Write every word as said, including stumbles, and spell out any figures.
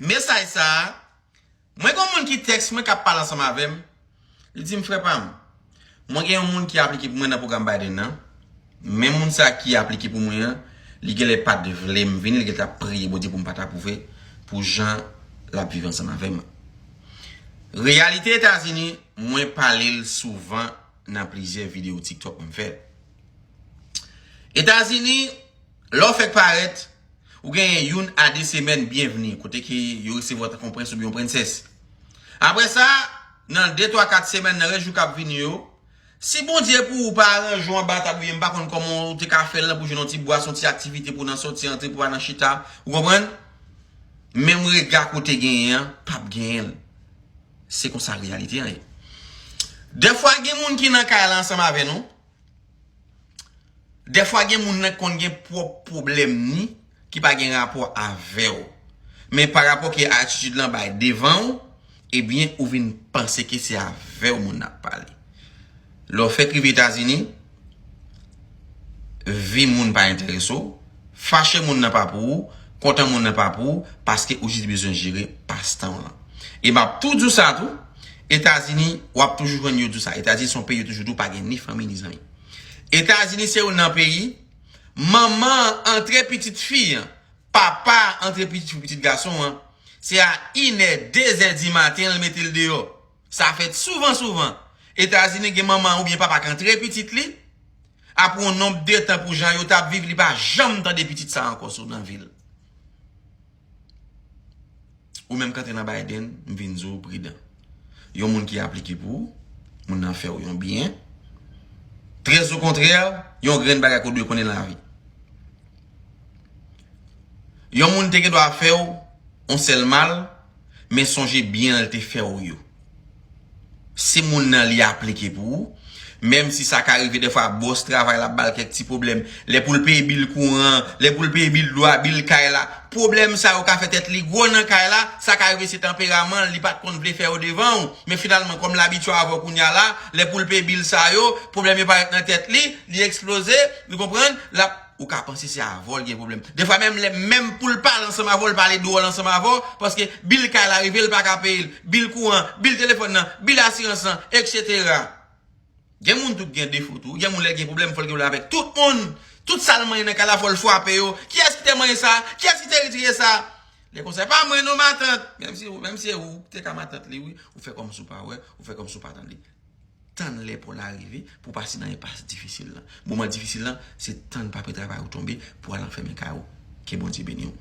mesaj sa a, mwen gen yon moun ki tèks mwen k ap pale ansanm avè m. Li di m, "Frè pa m, mwen gen yon moun ki aplike pou mwen nan pwogram Biden nan. Men moun sa ki aplike pou mwen an, li genlè pa t vle m vini, li genlè t ap priye Bondye pou m pa t apwouve pou jan l ap viv ansanm avè m." Reyalite Etazini, mwen pale l souvan nan plizyè videyo TikTok mwen fè. Etazini, lè w fèk parèt, ou genyen youn a de semèn byenvni, kote ke yo resevwa w tankou yon prens oubyen yon prensès. Apre sa, nan de, twa, kat semèn, nan rès jou k ap vini yo, si Bondye pou ou pa aranje w anba tab oubyen m pa konn kòman w te ka fè l lan pou jwenn yon ti bwès, yon ti aktivite pou w nan sòti, antre, pou w pa nan chita, ou konprann? Menm rega ke w te genyen an, p ap genyen l. Se konsa reyalite an ye. Dèfwa gen moun ki nan kay la ansanm avè nou. Dèfwa gen moun nan ki konn gen pwòp pwoblèm ni ki pa gen rapò avè w. Men pa rapò ke atitid lan bay devan w, ebyen ou vin panse ke se avè w moun nan ap pale. Lè w fèk rive Etazini, vi moun pa enterese w, fache moun nan pa pou ou, kontan moun nan pa pou ou, paske ou jis bezwen jere pastan w lan. E m ap tou di w sa tou, Etazini, w ap toujou jwenn yo di w sa. Etazini se yon peyi yo toujou di w pa gen ni fanmi ni zanmi. Etazini se youn nan peyi, manman an antre pitit fi an, papa an antre pitit fi, pitit gason an, se a inè, dezè di maten l mete l deyò. Sa fèt souvan, souvan. Etazini gen manman oubyen papa k antre pitit li, apre yon nonb de tan pou jan yo t ap viv, li pa janm tande pitit sa ankò sou nan vi l. Ou menm k antre nan Biden, m vin di w pridan. Yon moun ki aplike pou ou, moun nan fè w yon byen. Trè o kontrè, yon grenn bagay ke w dwe konnen nan lavi. Yon moun te gen dwa fè w yon sèl mal, men sonje byen l te fè w yo. Se moun nan li aplike pou ou. Menm si sa ka rive dèfwa, bòs travay la ap ba l kèk ti pwoblèm. Lè pou l peye bil kouran, lè pou l peye bil dlo a, bil kay la. Pwoblèm sa yo ka fè tèt li gwo nan kay la. Sa ka rive se tanperaman l, li pa t konn vle fè yo devan w. Men finalman, kòm l abitye avè w kounye a la, lè pou l peye bil sa yo, pwoblèm yo parèt nan tèt li, li eksploze, nou konprann? L ap Ou ka panse se avè w l gen pwoblèm. Dèfwa menm lè, menm pou l pale ansanm avè w, l pale dwòl ansanm avè w, paske bil kay la rive, l pa ka peye l, bil kouran, bil telefòn nan, bil asirans lan, etsetera. Gen moun tou ki gen defo tou. Gen moun lè l gen pwoblèm, fò l gen pwoblèm avèk tout moun. Tout sa l manyen nan kay la, fò l frape yo. Kiyès ki te manyen sa? Kiyès ki te retire sa? Lè konsa, pa mwen non, matant. Menm si, menm si se ou ki te ka matant li, wi. Ou fè kòmsi w pa wè, ou fè kòmsi w pa tande. Tann lè pa w la rive pou w pase nan enpas difisil lan. Moman difisil lan, se tann pape travay ou tonbe pou w al anfèmen kay ou. Ke Bondye beni w.